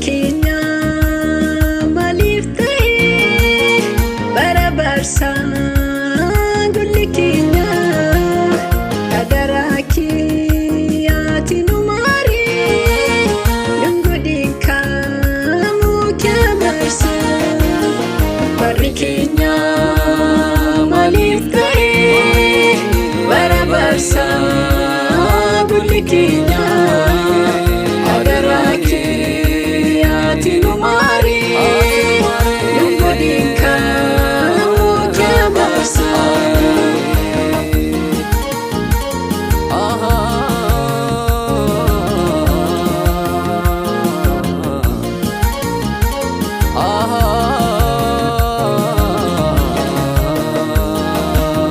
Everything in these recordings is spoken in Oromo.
Keenya maaliif ta'e bara barsaa golli keenya adaraa kiyyaati nu maari nun godhin kaamuu kee barsaa. Barri keenya maaliif ta'e bara barsaa golli keenya adaraa kiyyaati nu maari nun godhin kaamuu kee barsaa.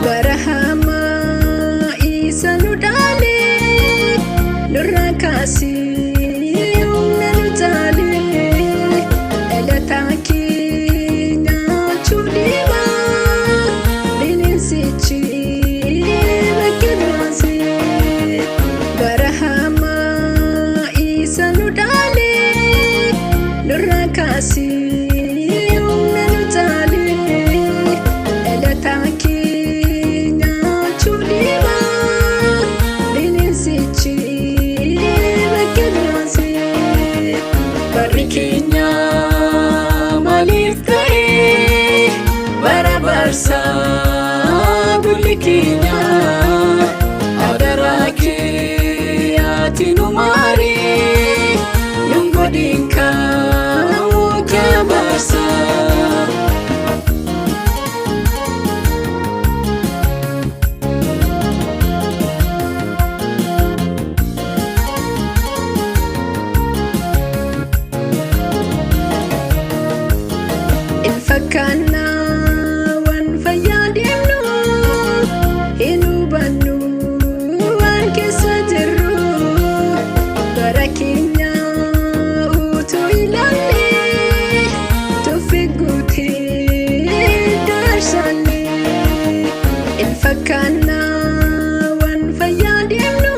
Bara hamaa isa nu dhaale nurraa kaasee humna nu caale dhalataa keenya nyaachuu deema bineensichi bakka baase. Bara hamaa isa nu dhaale nurraa kaasee humna nu caale dhalataa keenya nyaachuu deema bineensichi bakka baase. Barri keenya maaliif ta'e bara barsaa golli keenya adaraa kiyyaati nu maari nun godhin kaamuu kee barsaa. Ilfakkaannaa waan fayyaa deemnu hin hubannu waan keessa jirru bara keenya utuu ilaalle tuffi guutee darsaalle. Ilfakkaannaa waan fayyaa deemnu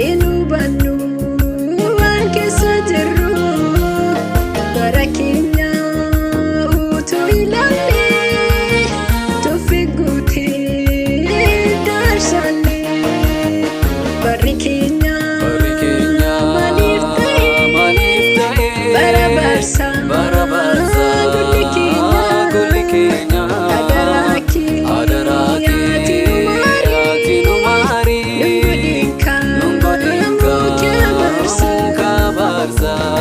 hin hubannu waan keessa jirru bara keenya utuu ilaalle tuffi guutee darsaalle. Barri keenya Barri keenya maaliif ta'e maaliif ta'e bara barsaa bara barsaa golli keenya golli keenya adaraa adaraa kiyyaati nu kiyyaati nu maari maari nun godhin nun godhin kaamuu kee barsaa. kaamuu kabarsaa.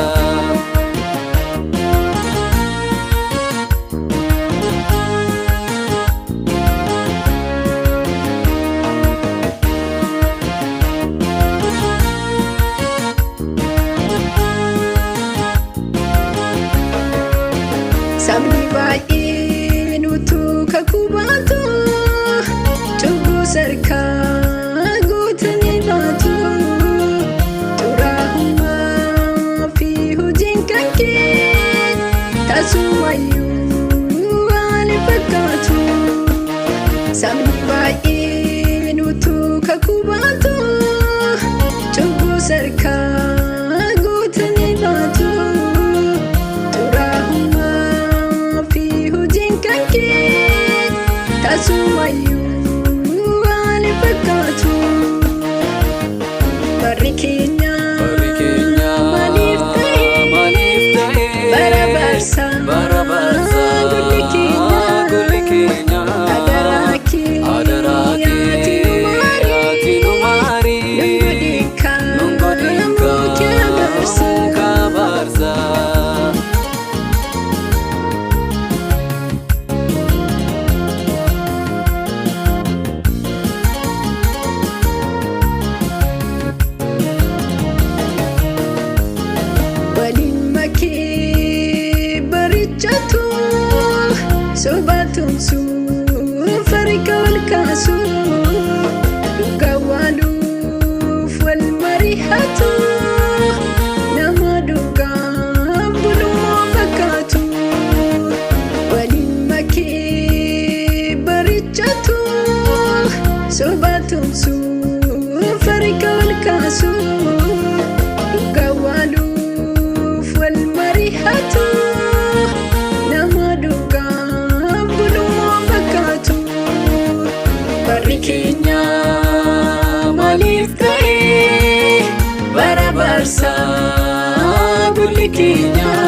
Sabni baay'een utuu kakuu baatu cubbuu sarkaa guutanii baatu xuraa'ummaa fi hojiin kan kee tasumayyuu waan hin fakkaatu. Sabni baay'een utuu kakuu baatu cubbuu sarkaa guutanii baatu xuraa'ummaa fi hojiin kan kee tasumayyuu waan hin fakkaatu. Barri keenya Barri keenya maaliif ta'e maaliif ta'e bara barsaa bara barsaa golli keenya golli keenya adaraa adaraa kiyyaati nu maari kiyyaati nu maari nun godhin nun godhin kaamuu kee barsaa. kaamuu kabarsaa. Keenya.